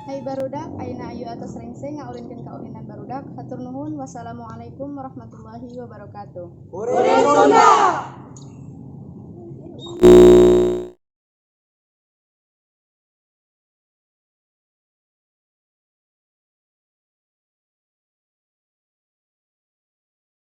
Hai barudak, ayeuna Ayu atos rengse ngaulinkeun kaulinan barudak. Hatur nuhun. Wassalamualaikum warahmatullahi wabarakatuh. Kuring Sunda.